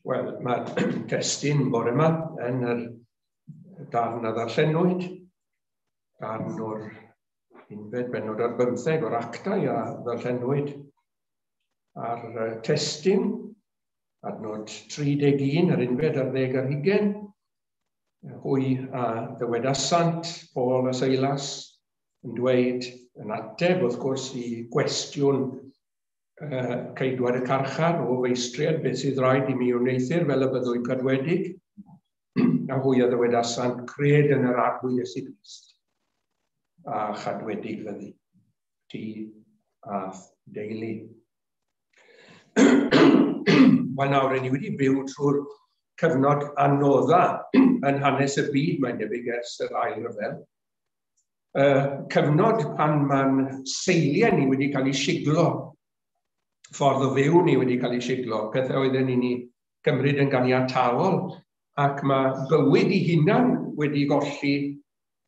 Wel, mae'r testun bore yma yn yr darn a ddarllenwyd, darn o'r unfed bennod ar bymtheg o'r Actau a ddarllenwyd, a'r testun, adnod 31, yr unfed ar ddeg ar hugen, hwy a ddywedasant, Paul a Silas, yn dweud, yn ateb, wrth gwrs, i gwestiwn ceidwad y carchar o feistriad, beth sydd rhaid i mi wneuthur fel y byddwy'n cadwedig, a hwy a ddywedasant, cred yn yr Arglwydd Iesu Grist, a chadwedig fyddi, ti a'th deulu. Wel nawr, ni wedi byw trwy'r cyfnod anodda yn hanes y byd, mae'n debyg, ers yr Ail Ryfel. Cyfnod pan mae'n seiliau ni wedi cael ei siglo, ffordd o fyw ni wedi cael ei siglo, pethau oedden ni'n ei gymryd yn ganiataol, ac mae bywyd ei hunan wedi golli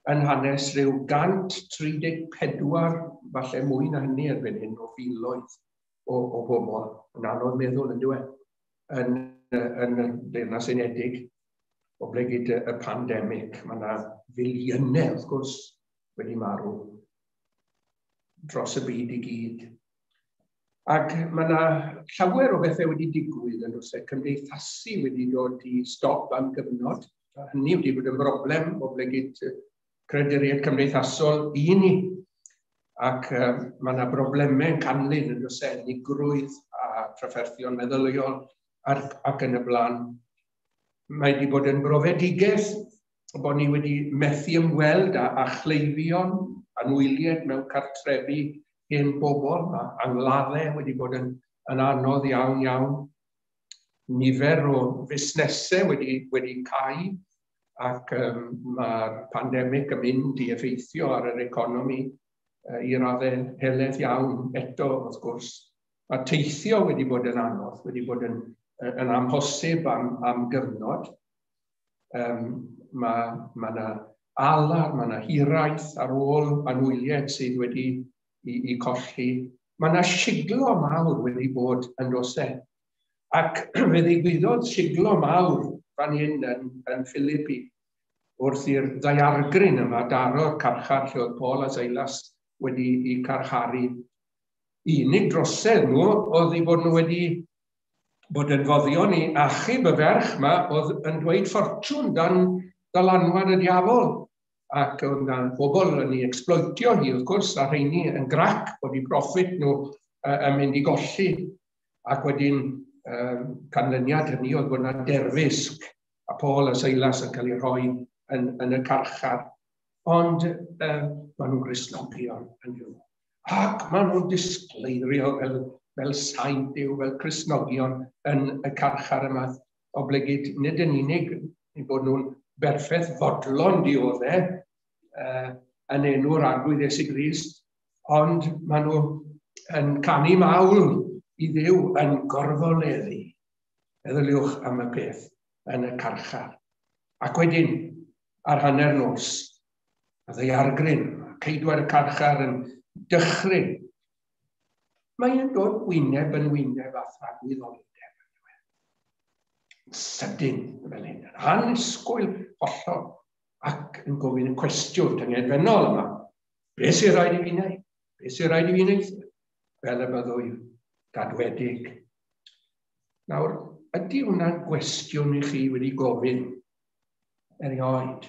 yn hanes rhyw 134, falle mwy na hynny erbyn hyn, o filoedd o bobl, yn anodd meddwl yn diwedd, yn y Deyrnas Unedig, oblegid y pandemig. Mae yna filiynau, wrth gwrs, wedi marw dros y byd i gyd. Ac mae yna llawer o bethau wedi digwydd yn oes, cymdeithasu wedi dod i stop am gyfnod. A hynny wedi bod yn broblem oblegid creduriaid cymdeithasol i ni. Ac mae yna broblemau yn canlyn yn oes, unigrwydd a trafferthion meddyliol ac yn y blaen. Mae wedi bod yn brofedigaeth bod ni wedi methu ymweld â chleifion, anwyliaid mewn cartrefi hen bobl, a angladdau wedi bod yn anodd iawn iawn. Nifer o fusnesau wedi cau, ac mae'r pandemig yn mynd i effeithio ar yr economi i raddau helaeth iawn eto, wrth gwrs. Mae teithio wedi bod yn anodd, wedi bod yn amhosib am gyfnod. Mae yna alar, mae yna hiraeth ar ôl anwyliaid sydd wedi i colli. Mae yna siglo mawr wedi bod yn does e. Ac fe ddigwyddodd siglo mawr fan hyn yn Philippi wrth i'r ddaeargryn yma daro'r carchar lle oedd Paul a Silas wedi eu carcharu. Unig drosedd nhw oedd eu bod nhw wedi bod yn foddion i achub y ferch yma oedd yn dweud ffortiwn dan dylanwad y diafol. Ac oedd yna bobl yn ei exploitio hi, wrth gwrs, a rheini yn grac bod eu proffit nhw yn mynd i golli. Ac wedyn canlyniad hynny oedd bod yna derfysg, a Paul a Silas yn cael eu rhoi yn y carchar. Ond maen nhw'n Gristnogion yn nhw. Ac maen nhw'n disgleirio fel saint yw, fel Cristnogion yn y carchar yma, oblegid nid yn unig eu bod nhw'n berffaith fodlon dioddef yn enw'r Arglwydd Iesu Grist, ond maen nhw yn canu mawl i Dduw yn gorfoleddu. Meddyliwch am y peth yn y carchar. Ac wedyn, ar hanner nos, y ddaeargryn, ceidwad y carchar yn dychryn. Mae'n dod wyneb yn wyneb â thragwyddoldeb. Sydyn fel hyn, yn annisgwyl hollol, ac yn gofyn y cwestiwn tyngedfennol yma. Be sy'n rhaid i fi wneud? Be sy'n rhaid i fi wneud? Fel y byddwy gadwedig. Nawr, ydy hwnna'n gwestiwn i chi wedi gofyn erioed?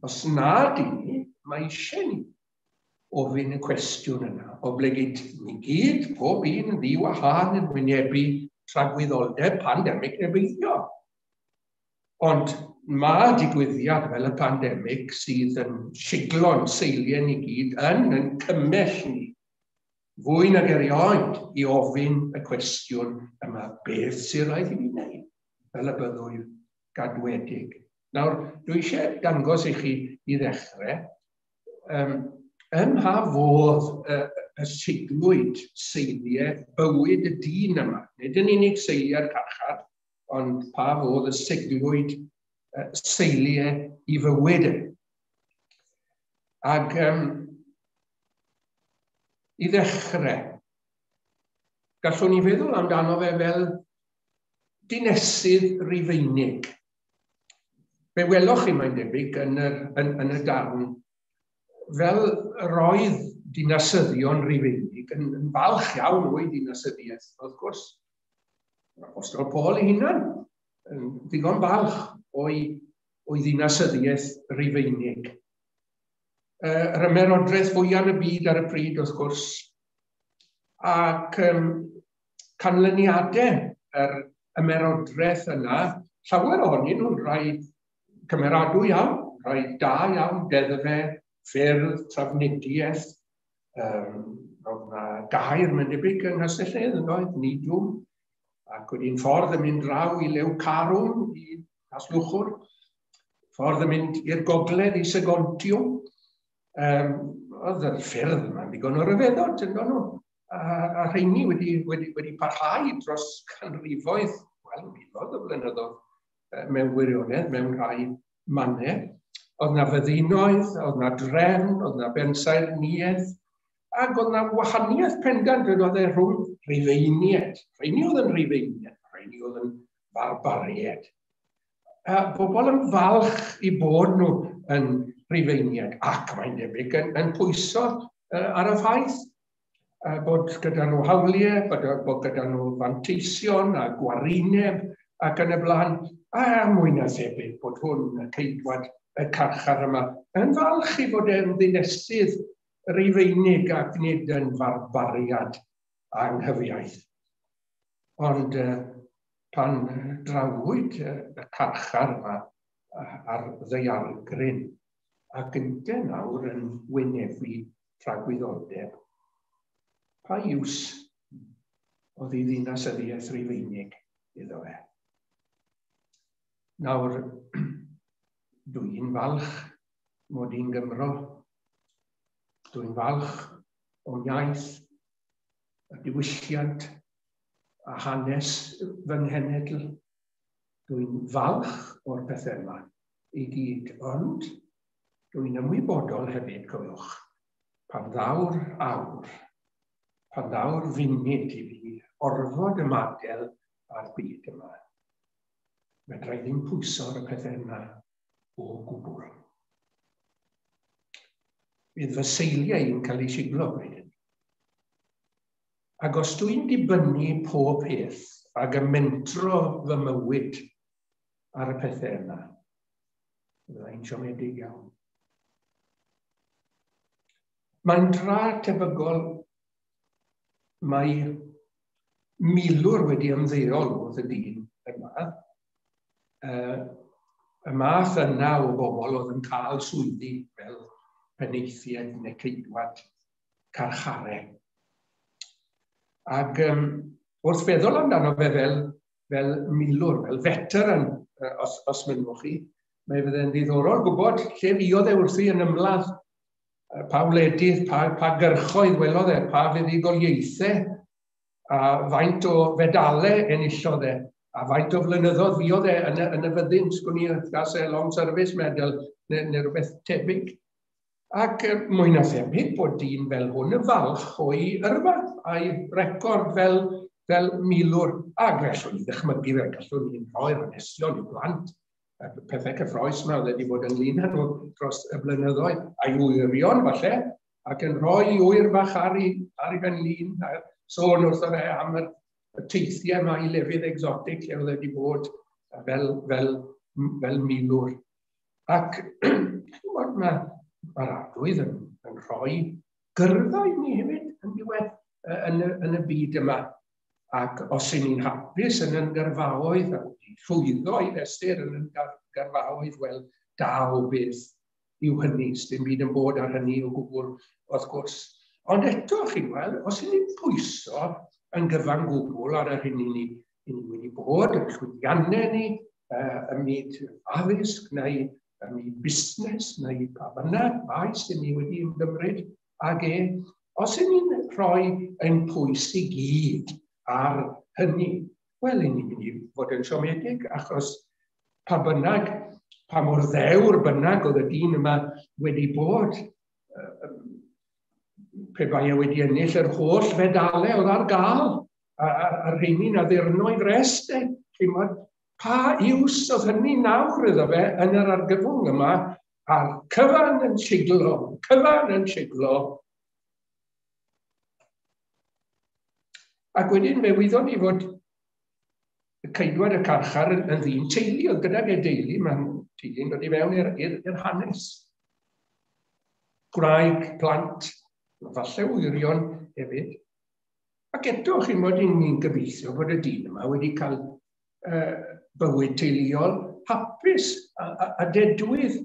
Os na di, mae eisiau ni ofyn y cwestiwn yna, oblegid ni gyd, pob un yn ddiwahân yn wynebu tragwyddoldeb pandemig neu beidio. Ond mae digwyddiad fel y pandemig sydd yn siglo'n seiliau ni gyd yn cymell ni fwy nag erioed i ofyn y cwestiwn yma, beth sy'n rhaid i fi wneud fel y byddwy gadwedig. Nawr, dwi eisiau dangos i chi i ddechrau, ym mha fodd y siglwyd seiliau bywyd y dyn yma. Nid yn unig seiliau'r carchar, ond pa fodd y siglwyd seiliau i fywyd e. Ac i ddechrau, gallwn ni feddwl amdano fe fel dinesydd Rufeinig. Fe welwch chi, mae'n debyg, yn y darn, fel roedd dinasyddion Rufeinig yn falch iawn o'i dinasyddiaeth, wrth gwrs. Yr Apostol Paul ei hunan yn ddigon balch o'i ddinasyddiaeth Rufeinig. Yr ymerodraeth fwyaf yn y byd ar y pryd, wrth gwrs, ac canlyniadau yr ymerodraeth yna, llawer ohonyn nhw'n rhai cymeradwy iawn, rhai da iawn, deddfau, ffyrdd, trafnidiaeth, roedd yna gaer mae'n debyg yng Nghastell-nedd yn oedd, Nidwm, ac wedi'n ffordd yn mynd draw i Leucarum, i Casllwchwr, ffordd yn mynd i'r gogledd i Segontiwm. Oedd yr ffyrdd yma'n ddigon o ryfeddod, yn nhw. A rheini wedi parhau dros canrifoedd, wel, miloedd o flynyddoedd mewn gwirionedd, mewn rhai mannau. Oedd na fyddinoedd, oedd na drefn, oedd na bensaernïaeth, ac oedd na wahaniaeth pendant yn oedd e rhwng Rhufeiniaid. Rheini oedd yn Rhufeiniaid, rheini oedd yn barbariaid. A bobl yn falch i bod nhw yn Rhufeiniaid, ac mae'n debyg yn pwyso ar y ffaith bod gyda nhw hawliau, bod gyda nhw fanteision a gwarineb ac yn y blaen, a mwy na thebyg bod hwn, y ceidwad y carchar yma, yn falch i fod e'n ddinesydd Rufeinig ac nid yn farbariad anghyfiaith. Ond pan drawyd y carchar yma ar ddaeargryn, ac ynte nawr yn wynebu tragwyddoldeb, pa iws oedd ei ddinasyddiaeth Rufeinig iddo fe? Nawr, dwi'n falch mod i'n Gymro. Dwi'n falch o'n iaith, y diwylliant a hanes fy nghenedl. Dwi'n falch o'r pethau yma i gyd, ond dwi'n ymwybodol hefyd, cofiwch, pan ddaw'r awr, pan ddaw'r funud i fi orfod ymadael â'r byd yma, fedra i ddim pwyso ar y pethau yma o gwbl. Bydd fy seiliau i'n cael ei siglo bryd hynny. Ac os dwi'n dibynnu pob peth ac yn mentro fy mywyd ar y pethau yma, fydda i'n siomedig iawn. Mae'n dra tebygol mae milwr wedi ymddeol oedd y dyn yma. Y math yna o bobl oedd yn cael swyddi fel penaethiaid neu ceidwad carcharau. Ac wrth feddwl amdano fe fel milwr, fel veteran, os mynnwch chi, mae fydde'n ddiddorol gwybod lle fuodd e wrthi yn ymladd, pa wledydd, pa gyrchoedd welodd e, pa fuddugoliaethau, a faint o fedalau enillodd e, a faint o flynyddoedd fuodd e yn y fyddin, sgwn i gas e long service medal neu rhywbeth tebyg. Ac mwy na thebyg bod dyn fel hwn yn falch o'i yrfa a'i record fel milwr. Ac gallwn ni ddychmygu fe, gallwn ni'n rhoi'r hanesion i'w blant, pethau cyffrous yma oedd wedi bod ynglyn â nhw dros y blynyddoedd, a'i wyrion falle, ac yn rhoi ŵyr bach ar ei ben lin, a sôn wrtho fe am y teithiau yma i lefydd exotic lle oedd wedi bod fel milwr. Ac mae'r arglwydd yn rhoi gyrfa i ni hefyd yn diwedd yn y byd yma. Ac os y'n ni'n hapus yn ein gyrfaoedd a wedi llwyddo i fesur yn ein gyrfaoedd, wel, da o beth yw hynny. Sdim byd yn bod ar hynny o gwbl, wrth gwrs. Ond eto, chi'n gweld, os y'n ni'n pwyso yn gyfan gwbl ar yr hyn i ni wedi bod, y llwyddiannau ni, ym myd addysg neu ym myd busnes neu pa bynnag maes i ni wedi ymgymryd ag e, os y'n ni'n rhoi ein pwys i gyd ar hynny, wel, y'n ni'n mynd i fod yn siomedig, achos pa bynnag, pa mor ddewr bynnag oedd y dyn yma wedi bod, pe bai e wedi ennill yr holl fedalau oedd ar gael, a'r rheini'n addurno i frest, Chi'mod, pa iws oedd hynny nawr iddo fe yn yr argyfwng yma, a'r cyfan yn siglo, cyfan yn siglo. Ac wedyn fe wyddon ni fod y ceidwad y carchar yn ddyn teulu, oedd gydag e deulu, mae'n teulu'n dod i fewn i'r hanes. Gwraig, plant, falle wyrion hefyd. Ac eto, chi'n bod, ni'n gobeithio bod y dyn yma wedi cael bywyd teuluol hapus a dedwydd.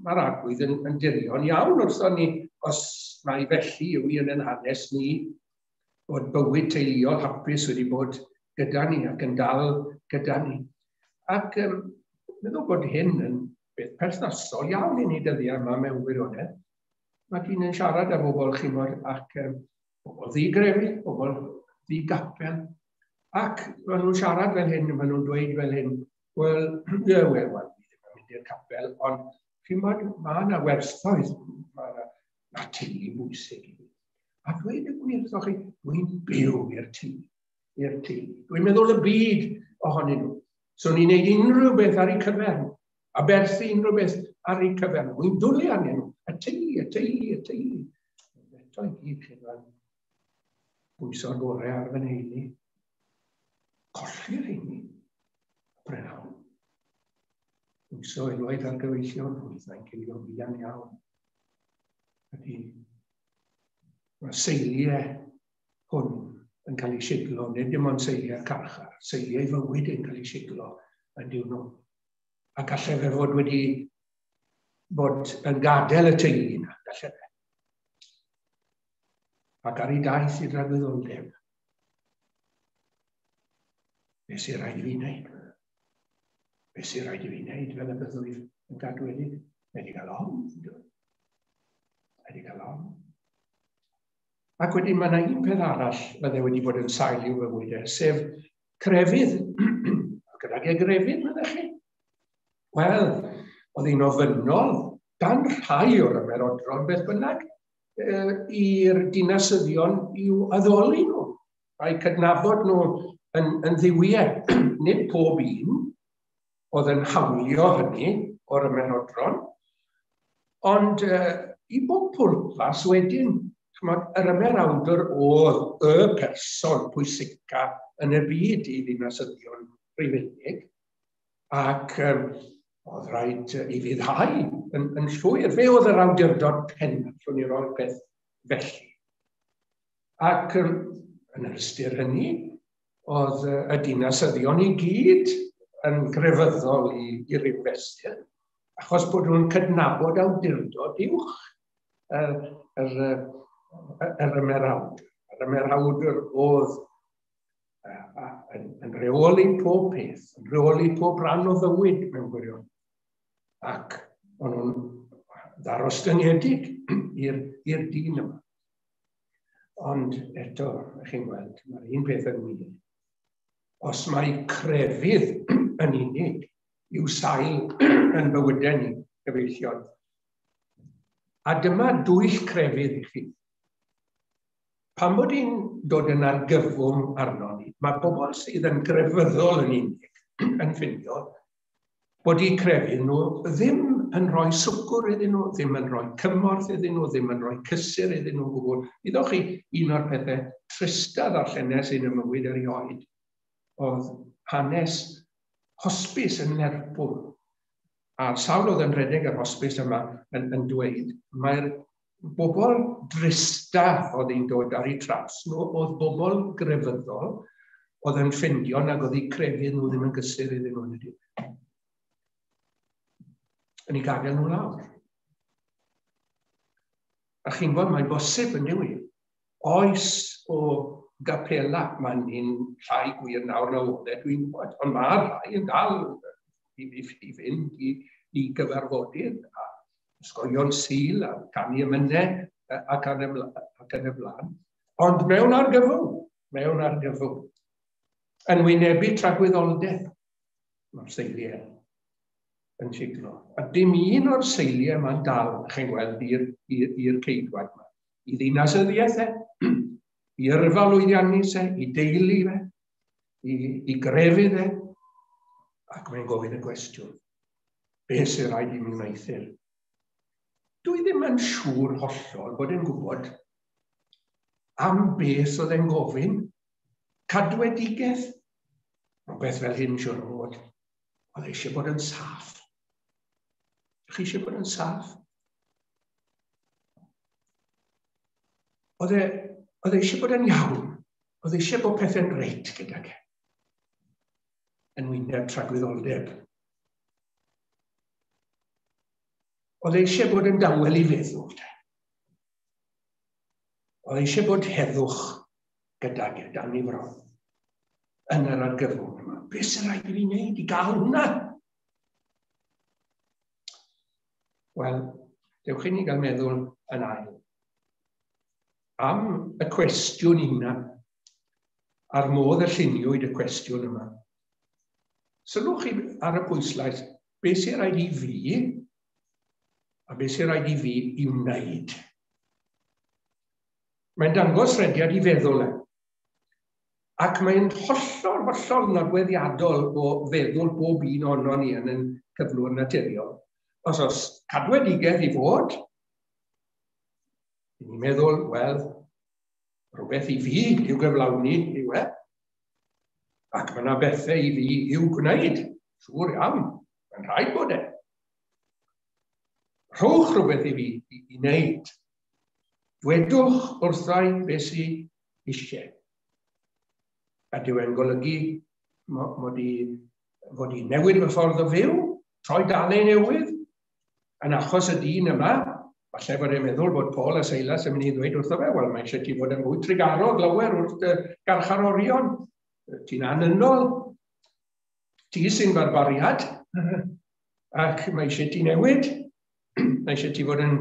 Mae'r arglwydd yn dirion iawn wrthon ni, os mai felly yw hi yn ein hanes ni, bod bywyd teuluol hapus wedi bod gyda ni ac yn dal gyda ni. Ac meddwl bod hyn yn beth perthnasol iawn i ni dyddiau yma mewn gwirionedd. Mae dyn yn siarad â bobl, chi'mod, ac bobl ddigrefydd, bobl ddigapel, ac maen nhw'n siarad fel hyn, maen nhw'n dweud fel hyn, wel, ie, wel, wel, fi ddim yn mynd i'r capel, ond chi'mod, mae yna werthoedd, mae yna teulu bwysig i fi. A dweud y gwir wrthoch chi, dwi'n byw i'r teulu, i'r teulu. Dwi'n meddwl y byd ohonyn nhw. So ni'n neud unrhyw beth ar eu cyfer nhw, a berthu unrhyw beth ar eu cyfer nhw. Wy'n dwlu arnyn nhw, y teulu, y teulu, y teulu. Eto i gyd, chi'n gweld, bwyso'r gorau ar fy nheulu. Colli'r rheini, prynhawn. Bwyso unwaith ar gyfeillion, wythau'n cilio fuan iawn. Ydy, mae seiliau hwn yn cael ei siglo, nid dim ond seiliau'r carchar, seiliau fywyd yn cael ei siglo yn diwrnod. A gallai fe fod wedi bod yn gadael y teulu yna, gallai fe. Ac ar ei daith i dragwyddoldeb, beth sy'n rhaid i fi wneud? Beth sy'n rhaid i fi wneud fel y byddwyf yn gadwedig? Mae wedi cael ofn, mae wedi cael ofn. Ac wedyn mae yna un peth arall fydde wedi bod yn sail i'w fywyd e, sef crefydd. Gydag e grefydd, meddech chi? Wel, oedd hi'n ofynnol gan rhai o'r ymerodron beth bynnag i'r dinasyddion i'w addoli nhw, a'u cydnabod nhw yn dduwiau. Nid pob un oedd yn hawlio hynny o'r ymerodron, ond i bob pwrpas wedyn, ch'mod, yr ymerawdwr oedd y person pwysica yn y byd i ddinasyddion Rhufeinig, ac oedd rhaid i fuddhau yn llwyr. Fe oedd yr awdurdod pennaf, allwn ni roi'r peth felly. Ac yn yr ystyr hynny, oedd y dinasyddion i gyd yn grefyddol i ryw fesur, achos bod nhw'n cydnabod awdurdod uwch yr ymerawdr. Yr ymerawdr oedd yn rheoli pob peth, yn rheoli pob rhan o fywyd mewn gwirionedd. Ac o'n nhw'n ddarostyngedig i'r dyn yma. Ond eto, chi'n gweld, mae'r un peth yn wir. Os mae crefydd yn unig yw sail yn bywydau ni, gyfeillion. A dyma dwyll crefydd i chi. Pan bod hi'n dod yn argyfwng arno ni, mae bobl sydd yn grefyddol yn unig yn ffindio bod eu crefydd nhw ddim yn rhoi swcwr iddyn nhw, ddim yn rhoi cymorth iddyn nhw, ddim yn rhoi cysur iddyn nhw o gwbl. Wyddoch chi, un o'r pethau trista ddarllenes yn y mywyd erioed oedd hanes hosbis yn Lerpwl. A'r sawl oedd yn rhedeg yr hosbis yma yn dweud, mae'r bobl drista oedd hi'n dod ar eu traws nhw, oedd bobl grefyddol oedd yn ffindio nag oedd eu crefydd nhw ddim yn gysur iddyn nhw yn y dydd. Yn eu gadael nhw lawr. A chi'n gwybod, mae'n bosib yn dyw i. Oes o gapela, mae'n un llai gwir nawr na oedd e, dwi'n gwybod, ond mae rhai yn dal i fynd i gyfarfodydd a ysgolion Sul a canu emynau ac yn y blaen. Ond mewn argyfwng, yn wynebu tragwyddoldeb, mae'r seiliau yn siglo. A dim un o'r seiliau yma'n dal, chi'n gweld, i'r ceidwad yma. I ddinasyddiaeth e, i yrfa lwyddiannus e, i deulu fe, i grefydd e. Ac mae'n gofyn y cwestiwn, beth sy'n rhaid i mi wneuthur? Dwi ddim yn siŵr hollol bod e'n gwybod am beth oedd e'n gofyn. Cadwedigaeth? Rhywbeth fel hyn siŵr o fod. Oedd eisiau bod yn saff. Chi eisiau bod yn saff? Oedd e, oedd e eisiau bod yn iawn. Oedd e eisiau bod pethau'n reit gydag e. Yn wyneb tragwyddoldeb. Oedd e eisiau bod yn dawel i feddwl. Te. Oedd e eisiau bod heddwch gydag e, dan ei fron. Yn yr argyfwng yma. Beth sy'n rhaid i fi wneud i gael hwnna? Wel, dewch i ni gael meddwl yn ail. Am y cwestiwn yna, a'r modd y lluniwyd y cwestiwn yma. Sylwch chi ar y pwyslais, beth sy'n rhaid i fi, a beth sy'n rhaid i fi i wneud. Mae'n dangos rhediad i feddwl e. Ac mae'n hollol, hollol nodweddiadol o feddwl bob un ohono ni yn ein cyflwr naturiol. Os oes cadwedigaeth i fod, ni'n meddwl, wel, rhywbeth i fi i'w gyflawni yw e. Ac mae yna bethau i fi i'w gwneud. Siŵr iawn, mae'n rhaid bod e. Rhowch rhywbeth i fi i, i wneud. Dwedwch wrthai beth sydd eisiau. A dyw e'n golygu mod i fod i newid fy ffordd o fyw, troi dalen newydd. Yn achos y dyn yma, falle bod e'n meddwl bod Paul a Silas yn mynd i ddweud wrtho fe, wel, mae eisiau ti fod yn fwy trugarog lawer wrth dy garcharorion. Ti'n anynol, ti sy'n barbariad, ac mae eisiau ti newid, mae eisiau ti fod yn,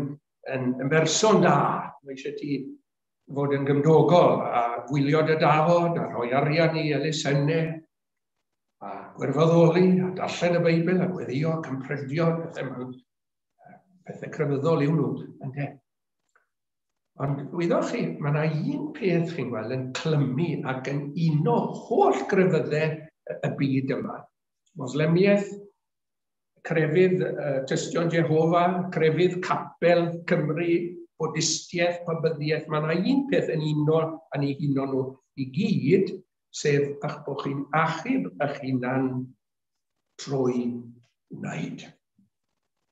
yn, yn berson da, mae eisiau ti fod yn gymdogol a gwylio dy dafod a rhoi arian i elusennau a gwirfoddoli a darllen y Beibl a gweddio, cympredio, pethau, mewn, pethau crefyddol yw nhw, ynde? Ond wyddoch chi, mae yna un peth chi'n gweld yn clymu ac yn uno holl grefyddau y byd yma. Moslemiaeth, crefydd Tystion Jehofa, crefydd Capel Cymru, Bwdistiaeth, Pabyddiaeth, mae yna un peth yn uno yn eu huno nhw i gyd, sef eich bod chi'n achub eich hunan trwy wneud.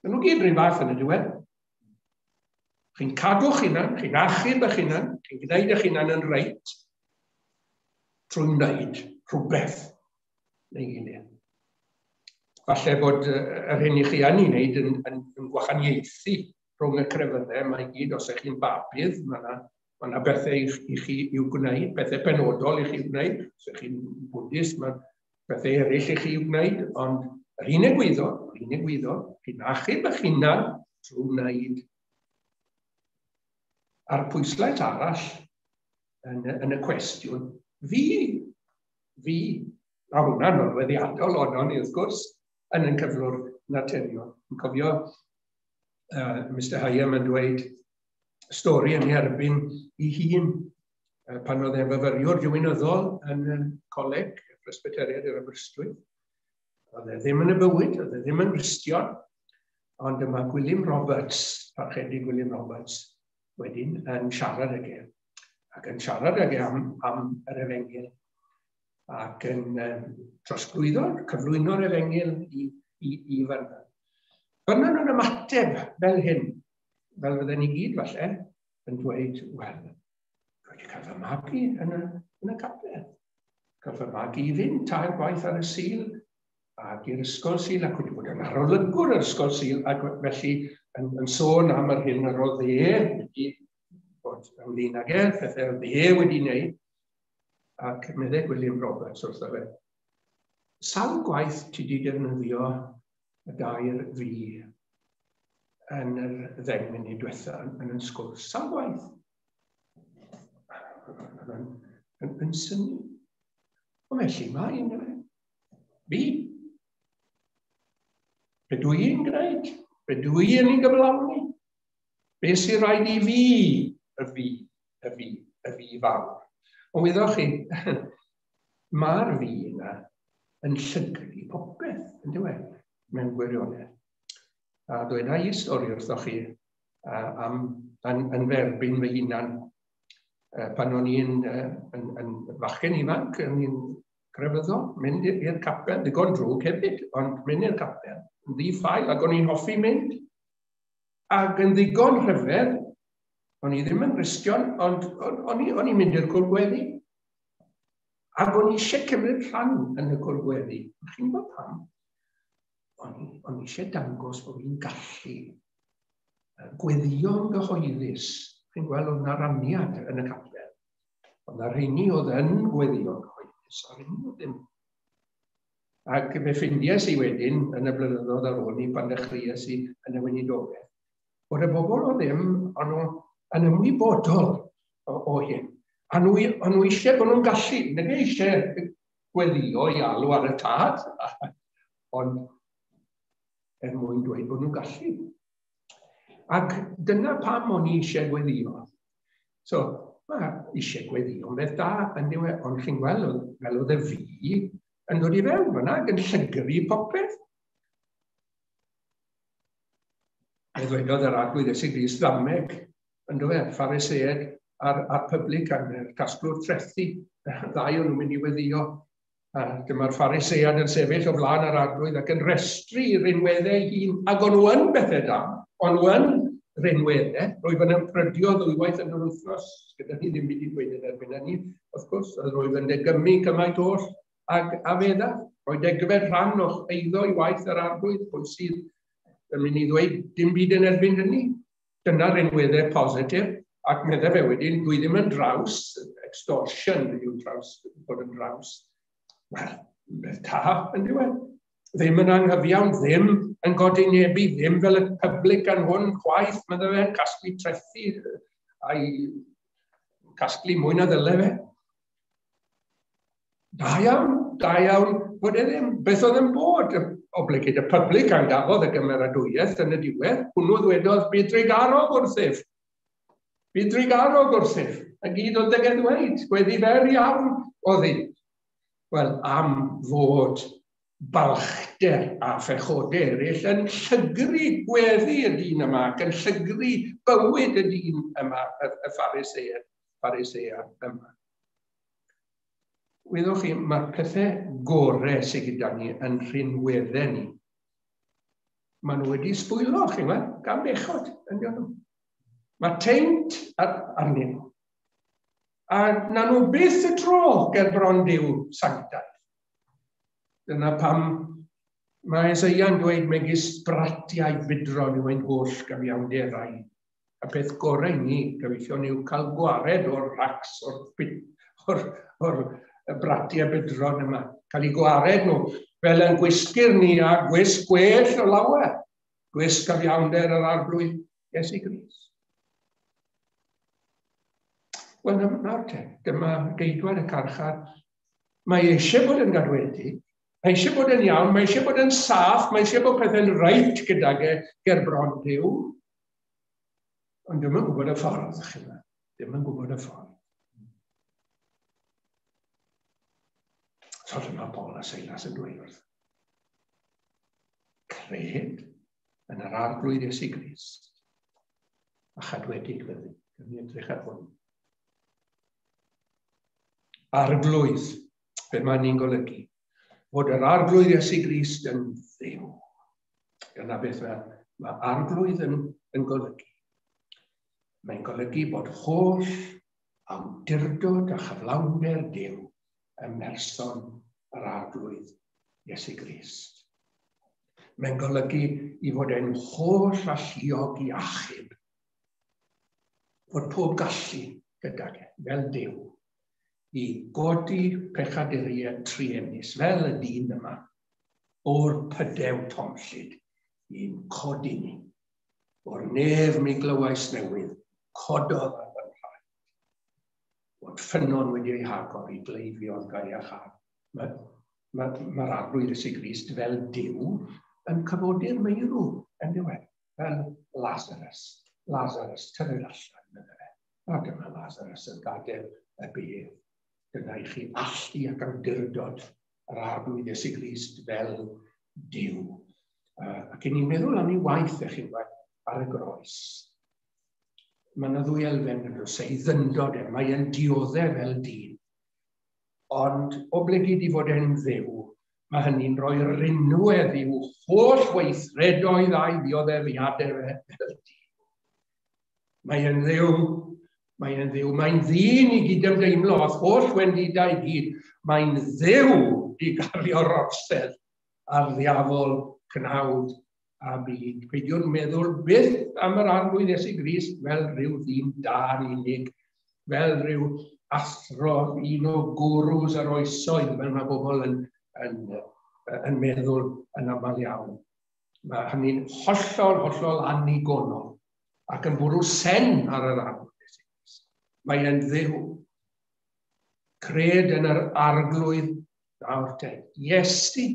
Maen nhw gyd rhywun fath yn y diwedd. Chi'n cadw'ch hunan, chi'n achub eich hunan, chi'n gwneud eich hunan yn reit trwy wneud rhywbeth neu gilydd. Falle bod yr hyn i chi yn ei wneud yn, yn, yn gwahaniaethu rhwng y crefyddau, mae gyd, os ydych chi'n babydd, mae yna mae yna bethau i, i chi i'w gwneud, bethau penodol i chi i'w gwneud. Os ydych chi'n Bwdist, mae bethau eraill i chi i'w gwneud, ond yr un egwyddor, yr un egwyddor, chi'n achub eich hunan trwy wneud. A'r pwyslais arall yn, yn y cwestiwn, fi, fi, a hwnna'n nodweddiadol ohonon ni wrth gwrs, yn ein cyflwr naturiol. Yn cofio Mr Hyam yn dweud stori yn ei erbyn ei hun pan oedd e'n fyfyriwr diwinyddol yn y coleg Presbyteriad yr Aberystwyth. Oedd e ddim yn y bywyd, oedd e ddim yn Gristion, ond yma Gwilym Roberts, parchedig Gwilym Roberts, wedyn yn siarad ag e, ac yn siarad ag e am, am yr efengyl, ac yn um, trosglwyddo, cyflwyno'r efengyl i, i, i Vernon. Vernon yn ymateb fel hyn, fel fydden ni gyd falle, yn dweud, wel, dwi wedi cael fy magu yn y, yn y capel. Cael fy magu i fynd tair gwaith ar y Sul, ac i'r ysgol Sul, ac wedi bod yn arolygwr yr ysgol Sul, ac felly yn, yn sôn am yr hyn yr oedd e wedi bod ynglyn ag e, pethau oedd e wedi wneud, ac meddai William Roberts wrtho fe, sawl gwaith ti wedi defnyddio y gair fi yn yr ddeng munud diwetha yn, yn, yn sgwrs? Sawl gwaith? Yn, yn, yn syni. Ond felly mae un fe. Fi. Be dwi i'n gwneud? Be dwi yn ei gyflawni? Be sy'n rhaid i fi? Y fi, y fi, y fi fawr. Ond wyddoch chi, mae'r fi yna yn llygru popeth, yn diwedd, mewn gwirionedd. A dweda i stori wrthoch chi am yn ferbyn fy hunan. Pan o'n i'n yn fachgen ifanc, o'n i'n crefyddol, mynd i'r capel, ddigon drwg hefyd, ond mynd i'r capel, yn ddi-ffael, ac o'n i'n hoffi mynd. Ac yn ddigon rhyfedd, o'n i ddim yn Gristion, ond o'n i'n mynd i'r cwrdd gweddi. Ac o'n i eisiau cymryd rhan yn y cwrdd gweddi. Chi'n gwybod pam? O'n i eisiau dangos bod fi'n gallu gweddïo'n gyhoeddus. Chi'n gweld oedd 'na raniad yn y capel. Oedd 'na rheini oedd yn gweddïo'n gyhoeddus, a rheini oedd ddim. Ac fe ffindiais i wedyn yn y blynyddoedd ar ôl ni, pan dechreuais i yn y weinidogaeth, bod y bobl oedd ddim, o'n nhw yn ymwybodol o hyn. A nhw eisiau bod nhw'n gallu, nid eisiau gweddio i alw ar y tad, ond er mwyn dweud bod nhw'n gallu. Ac dyna pam o'n i eisiau gweddio. So, mae eisiau gweddio yn beth da, yn diwedd, ond chi'n gweld, fel oedd y fi yn dod i fewn fyna ac yn llygru popeth. Fe ddwedodd yr Arglwydd Iesu Grist ddameg, yn dweud, Phariseaid a'r publican, y casglwr trethi, ddau o'n nhw'n mynd i weddio. A dyma'r Pharisead yn sefyll o flaen yr Arglwydd ac yn restru rinweddau hun. Ac o'n nhw yn bethau da, o'n nhw yn rinweddau. Roedd yn ymprydio ddwywaith yn yr wythnos, gyda ni ddim byd i dweud yn erbyn hynny, wrth gwrs, roedd yn degymu cymaint oll ag a fedda. Roedd degfed rhan o'ch eiddo i waith yr Arglwydd, pwy sydd yn mynd i ddweud dim byd yn erbyn hynny. Dyna'r rinweddau positif, ac meddai fe wedyn, dwi ddim yn draws, extortion yw draws, bod yn draws. Wel, beth da yn diwedd. Ddim yn anghyfiawn, ddim yn godinebu, ddim fel y publican hwn chwaith, meddai fe, casglu trethi a'i casglu mwy na ddyle fe. Da iawn, bod e ddim. Beth oedd yn bod? Oblegid y publican gafodd y gymeradwyaeth yn y diwedd, hwnnw ddwedodd, bydd drugarog wrthyf. Bydd drugarog wrthyf. A gyd oedd deg ddweud, gweddi fer iawn oedd hi. Wel, am fod balchder a phechodau eraill yn llygru gweddi y dyn yma, ac yn llygru bywyd y dyn yma, y Pharisead yma. Wyddwch chi, mae'r pethau gorau sydd gyda ni yn rhinweddau ni. Maen nhw wedi sbwylo, chi'n gweld, gan bechod, yn nhw. Mae teint arnyn nhw. A na nhw byth y tro ger bron Duw sanctaidd. Dyna pam mae Eseia'n dweud megis bratiau budron yw ein holl gyfiawnderau. A peth gorau ni, gyfeillion, yw cael gwared o'r racs, o'r bratiau budron yma. Cael eu gwared nhw, fel yn gwisgir ni a gwisg gwell o lawer. Gwisg gyfiawnder yr Arglwydd Iesu Grist. Wel, nawr te, dyma geidwad y carchar. Mae eisiau bod yn gadwedig, mae eisiau bod yn iawn, mae eisiau bod yn saff, mae eisiau bod pethau'n reit gydag e ger bron Duw. Ond ddim yn gwybod y ffordd, chi'n meddwl. Ddim yn gwybod y ffordd. So dyma Paul a Silas yn dweud wrth. Cred yn yr Arglwydd Iesu Grist a chadwedig fyddi. Gawn ni edrych ar hwn. Arglwydd, be mae ni'n golygu? Fod yr Arglwydd Iesu Grist yn Dduw. Dyna beth mae Arglwydd yn golygu. Mae'n golygu bod holl awdurdod a chyflawnder Duw ym mherson yr Arglwydd Iesu Grist. Mae'n golygu i fod e'n holl alluog i achub. Fod pob gallu gydag e, fel Duw, i godi pechaduriaid truenus, fel y dyn yma, o'r pydew tomllyd, i'n codi ni. O'r nef mi glywais newydd, cododd ar fy nhraed. Bod ffynnon wedi ei hagor i gleifion gael ei achau. Mae'r Arglwydd Iesu Grist fel Duw yn cyfodi'r meirw yn diwedd, fel Lazarus. Lazarus, tyrd allan, meddai fe. A dyma Lazarus yn gadael y bedd. Dyna i chi allu ac awdurdod yr Arglwydd Iesu Grist fel Duw. Ac i ni'n meddwl am ei waith, eich chi'n gweld, ar y groes. Mae yna ddwy elfen yn dros ei ddyndod e, mae e'n dioddef fel dyn. Ond oblegid i fod e'n Dduw, mae hynny'n rhoi rinwedd i'w holl weithredoedd a'i ddioddefiadau fe fel dyn. Mae e'n Dduw, mae e'n Dduw, mae'n ddyn i gydymdeimlo â'th holl wendidau i gyd. Mae'n Dduw i gario'r orsedd a'r ddiafol, cnawd a byd. Peidiwn meddwl byth am yr Arglwydd Iesu Grist fel rhyw ddyn da yn unig, fel rhyw athro, un o gwrws yr oesoedd, fel mae bobl yn meddwl yn aml iawn. Mae hynny'n hollol, hollol annigonol ac yn bwrw sen ar yr Arglwydd Iesu Grist. Mae e'n Dduw. Cred yn yr Arglwydd nawr te. Iesu.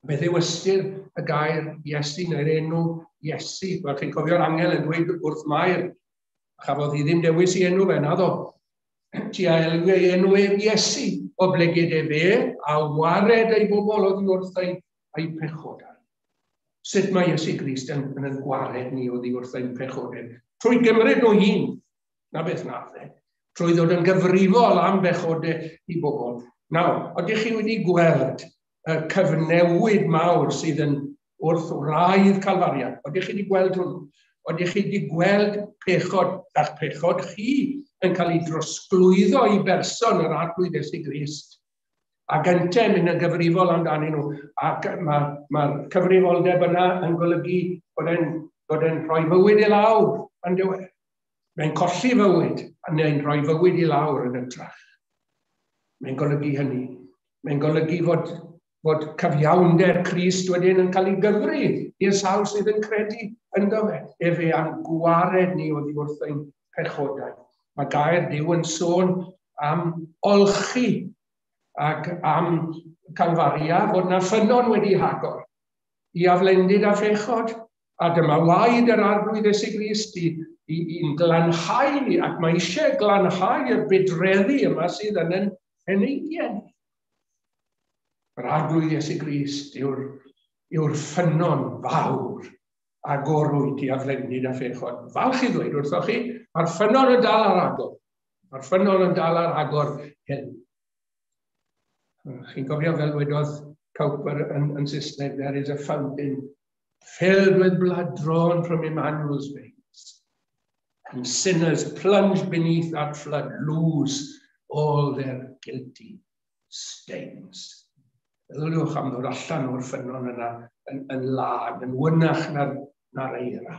Beth yw ystyr y gair Iesu neu'r enw Iesu? Wel, chi'n cofio'r angel yn dweud wrth Mair, chafodd hi ddim dewis i enw fe, naddo. Ti a elwi ei enw ef Iesu, oblegid efe a wared ei bobl oddi wrth ei pechodau. Sut mae Iesu Grist yn gwared ni oddi wrth ein pechodau? Trwy gymryd nhw hun, na beth nath e. Trwy ddod yn gyfrifol am bechodau i bobl. Nawr, ydych chi wedi gweld y cyfnewid mawr sydd yn wrth wraidd Calfaria? Ydych chi wedi gweld hwnnw? Ydych chi wedi gweld pechod, a'ch pechod chi yn cael ei drosglwyddo i berson yr Arglwydd Iesu Grist? Ac yntau mynd yn gyfrifol amdanyn nhw. Ac mae'r cyfrifoldeb yna yn golygu bod e'n rhoi fywyd i lawr yn diwedd. Mae'n colli fywyd, neu'n rhoi fywyd i lawr yn ytrach. Mae'n golygu hynny. Mae'n golygu fod cyfiawnder Crist wedyn yn cael ei gyfri i'r sawl sydd yn credu ynddo fe. Efe a'n gwared ni oddi wrth ein pechodau. Mae gair Duw yn sôn am olchi ac am Calfaria fod na ffynnon wedi hagor i aflendid a phechod. A dyma waed yr Arglwydd Iesu Grist i'n glanhau ni, ac mae eisiau glanhau y budreddi yma sydd yn ein heneidiau ni. Yr Arglwydd Iesu Grist yw'r ffynnon fawr agorwyd i aflendid a phechod. Falch i ddweud wrthoch chi, mae'r ffynnon yn dal ar agor. Mae'r ffynnon yn dal ar agor heddiw. Chi'n cofio fel wedodd Cowper yn Saesneg, there is a fountain filled with blood drawn from Emmanuel's veins. And sinners plunged beneath that flood lose all their guilty stains. Meddyliwch am ddod allan o'r ffynnon yna yn lân, yn wynach na'r eira.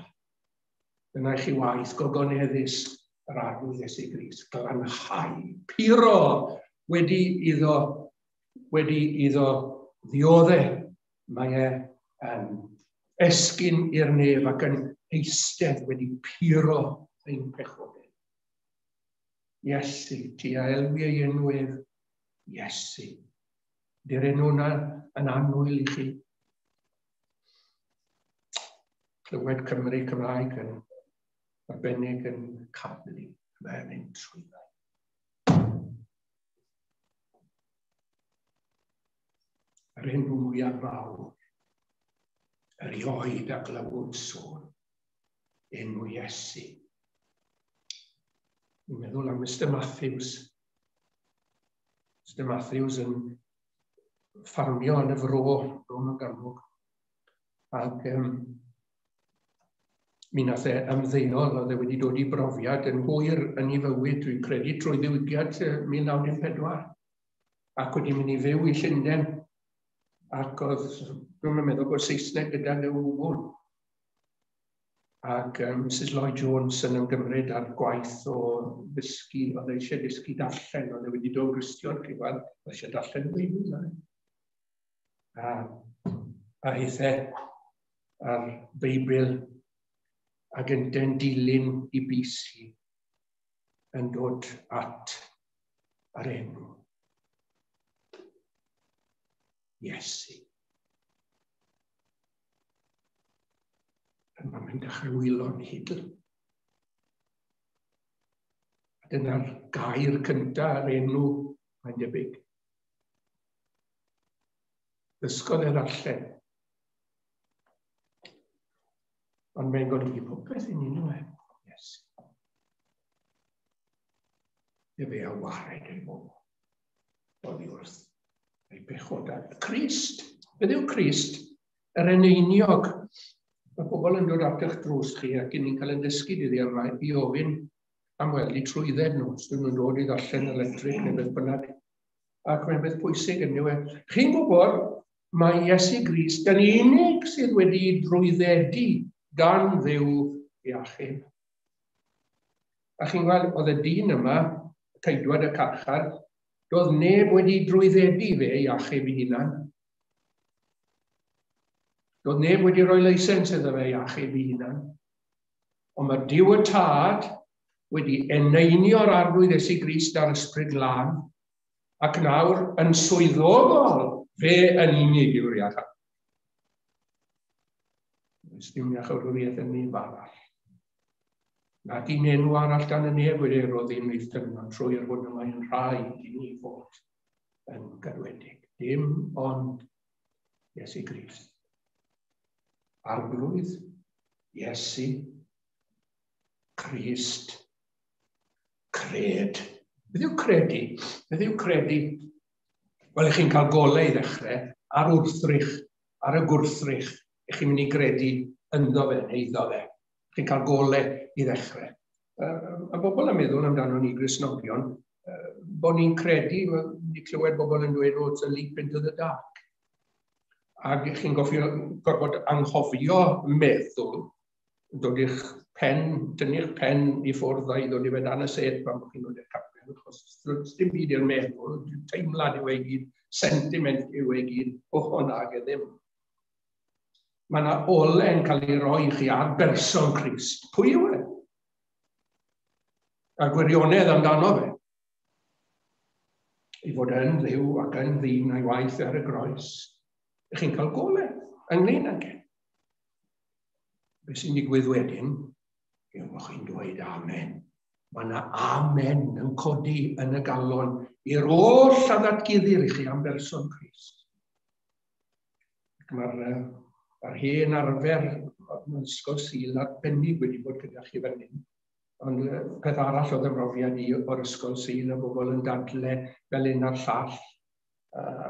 Dyna i chi waith gogoneddus yr Arglwydd Iesu Grist, glanhau, puro wedi iddo ddiodde. Mae e yn esgyn i'r nef ac yn eistedd wedi puro ein pechodau. Iesu, ti a elwi ei enw ef, Iesu. Di'r enw yna yn annwyl i chi. Clywed Cymru Cymraeg yn arbennig yn cablu, mae'n mynd trwyddo. Yr enw mwyaf mawr erioed a glywyd sôn, enw Iesu. Dwi'n meddwl am Mr Matthews. Mr Matthews yn ffarmio yn y fro, Bro Morgannwg. Ac mi nath e ymddeol, oedd e wedi dod i brofiad yn hwyr yn ei fywyd, dwi'n credu, trwy ddiwygiad 1914. Ac wedi mynd i fyw i Llundain. Ac oedd, dwi'm yn meddwl bod Saesneg gyda nhw o gwbl. Ac Mrs Lloyd Jones yn ymgymryd â'r gwaith o ddysgu, oedd e eisiau dysgu darllen, oedd e wedi dod yn Gristion, chi'n gweld, oedd eisiau darllen y Beibl. A hithe a'r Beibl ac yntau'n dilyn i bys hi yn dod at yr enw. Iesu. Mae'n mynd dechrau wylo'n hidl. A dyna'r gair cyntaf ar enw, mae'n debyg. Ddysgodd e ddarllen. Ond mae'n golygu popeth i ni, nhw e? Yes. Efe a wared ei bobl. Oddi wrth ei bechodau. Crist. Beth yw Crist? Yr eneiniog. Mae pobl yn dod at eich drws chi ac ni'n cael ein dysgu dyddiau yma i ofyn am weld eu trwydded nhw, os dyn nhw'n dod i ddarllen electric neu beth bynnag. Ac mae'n beth pwysig yn yw e. Chi'n gwybod, mae Iesu Grist yn unig sydd wedi drwyddedu gan Dduw i achub. A chi'n gweld, oedd y dyn yma, ceidwad y carchar, doedd neb wedi drwyddedu fe i achub ei hunan. Doedd neb wedi rhoi leisens iddo fe i achub ei hunan. Ond mae Duw y Tad wedi eneinio'r Arglwydd Iesu Grist a'r Ysbryd Glân, ac nawr yn swyddogol fe yn unig yw'r iachawd. Does dim iachawdwriaeth yn neb arall. Nac un enw arall dan y nef wedi ei roddi ymhlith dynion trwy yr hwn y mae'n rhaid i ni fod yn gadwedig. Dim ond Iesu Grist. Arglwydd Iesu Crist. Cred. Beth yw credu? Beth yw credu? Wel, chi'n cael golau i ddechrau ar wrthrych, ar y gwrthrych. Ych chi'n mynd i gredu ynddo fe, neu iddo fe. Chi'n cael golau i ddechrau. A bobl yn meddwl amdano ni Gristnogion, bod ni'n credu, ni clywed bobl yn dweud, oh, it's a leap into the dark. Ac chi'n gofio, gorfod anghofio meddwl, dod i'ch pen, dynnu'ch pen i ffwrdd a'i ddod i fe dan y set pan bod chi'n dod i'r capel, achos dim byd i'r meddwl, teimlad yw ei gyd, sentiment yw ei gyd, o hwnna ag e ddim. Mae yna ole'n cael ei roi i chi ar berson Crist. Pwy yw e? A gwirionedd amdano fe. I fod yn Dduw ac yn ddyn a'i waith ar y groes. Ych chi'n cael gole ynglyn ag e. Be sy'n digwydd wedyn yw bod chi'n dweud amen. Mae yna amen yn codi yn y galon i'r oll a ddatguddir i chi am berson Crist. Ac mae'r yr hen arfer mewn ysgol Sul arbennig wedi bod gyda chi fan hyn. Ond peth arall oedd y mhrofiad i o'r ysgol Sul, y bobl yn dadle fel un a'r llall.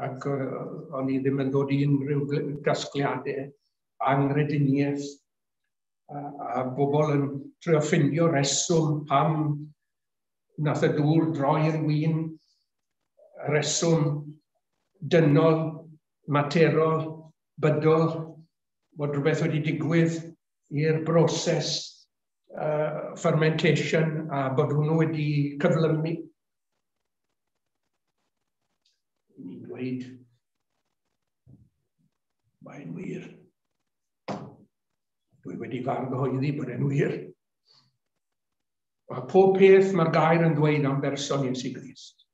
Ac o'n i ddim yn dod i unrhyw gasgliadau anghrediniaeth. A bobl yn trio ffindio reswm pam nath y dŵr droi yn win, reswm dynol, materol, bydol, bod rhywbeth wedi digwydd i'r broses fermentation a bod hwnnw wedi cyflymu. Ni'n dweud, mae'n wir. Dwi wedi fargyhoeddi bod e'n wir. Mae pob peth mae'r gair yn dweud am berson Iesu Grist,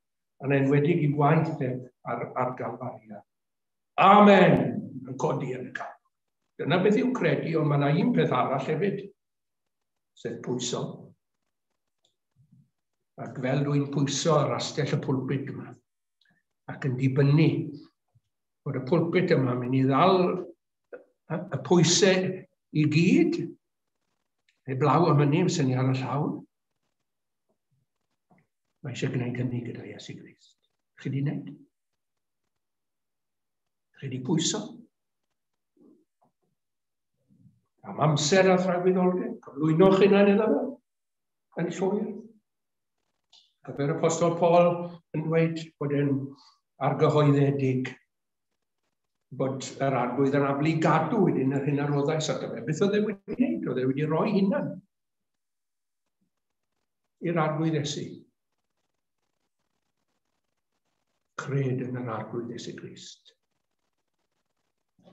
yn enwedig i waith ef ar Galfaria. Amen! Yn codi yn y calon. Dyna beth yw credu, ond mae yna un peth arall hefyd, sef pwyso. Ac fel dwi'n pwyso ar astell y pulpit yma, ac yn dibynnu bod y pulpit yma mynd i ddal y pwysau i gyd, heblaw am hynny, sy'n ni ar y llawr. Mae eisiau gwneud hynny gyda Iesu Grist. Chi di wneud? Chi di pwyso? Am amser a thragwyddoldeb, cyflwyno'ch hunan iddo fe yn llwyr. Gyfer Apostol Paul yn dweud bod e'n argyhoeddedig bod yr Arglwydd yn abl i gadw wedyn yr hyn a roddais ato fe. Beth oedd e wedi gwneud? Oedd e wedi rhoi hunan i'r Arglwydd Iesu. Cred yn yr Arglwydd Iesu Grist.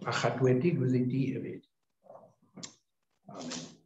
A chadwedig fyddi di hefyd. Amen.